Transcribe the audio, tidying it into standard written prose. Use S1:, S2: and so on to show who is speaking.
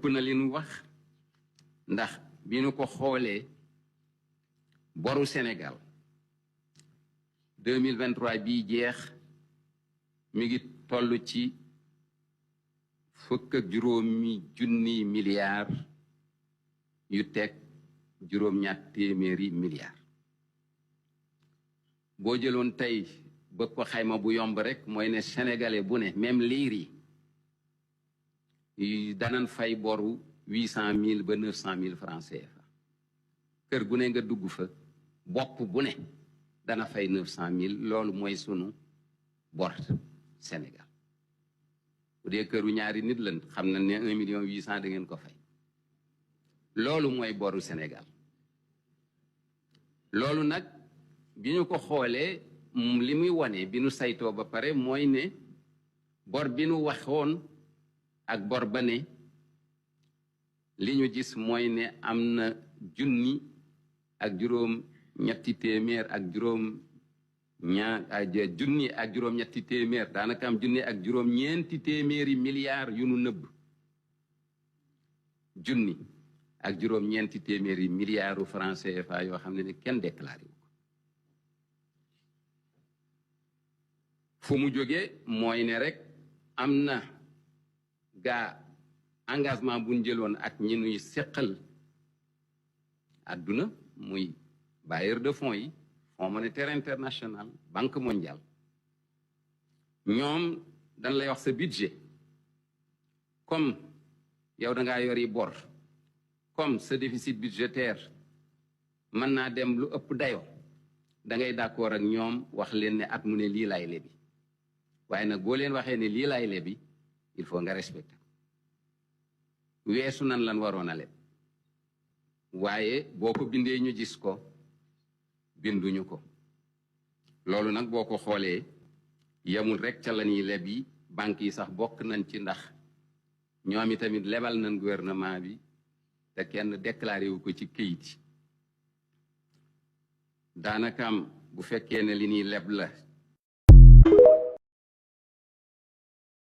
S1: ëpp na li nu wax ndax bi nu ko xoolee boru Sénégal 2023 bii jeex mi ngi toll ci fukk ak juróomi junni milliards yu teg juróom-ñaar téeméeri milliards boo jëloon tey bëgg ko xayma bu yomb rek mooy ne sénégalais bu ne même liir yi danan fay boru 800 000 ba 900 000 francs CFA kër gu ne nga dugg fa bopp bu ne dana fay 900 000 loolu mooy sunu bor Sénégal bu dee këru ñaari nit lan xam na ne 1 million 800 da ngeen ko fay loolu mooy boru Sénégal loolu nag bi ñu ko xoolee li muy wane bi nu saytoo ba pare mooy ne bor bi nu waxoon ak bor ba ne li ñu gis mooy ne am na junni ak juróom ñetti téeméer ak juróom junni ak juróom ñetti téeméer daanaka am junni ak juróom ñeenti téeméeri milliards yu nu nëbb junni ak juróom ñeenti téeméeri milliards francs CFA yoo xam ne kenn déclaré wu ko fu mu jógee mooy ne rek am na gaa engagement bu ñu jëloon ak ñi nuy seqal àdduna muy bailleur de fonds yi Fonds monétaire international Banque mondiale ñoom dañ lay wax sa budget comme yow da ngaa yori bor comme sa déficit budgétaire mën naa dem lu ëpp dayoo da ngay d'accord ak ñoom wax leen ne at mu ne lii laay lebi waaye nag boo leen waxee ne lii laay lebi il faut nga respecter weesu nan lan waroon a leb waaye boo ko bindee ñu gis ko binduñu ko loolu nag boo ko xoolee yemul rek ca la ñuy leb yi banques yi sax bokk nañ ci ndax ñoom i tamit lebal nañ gouvernement bi te kenn déclaré wu ko ci këyit yi daanakam bu fekkee ne li ñuy leb la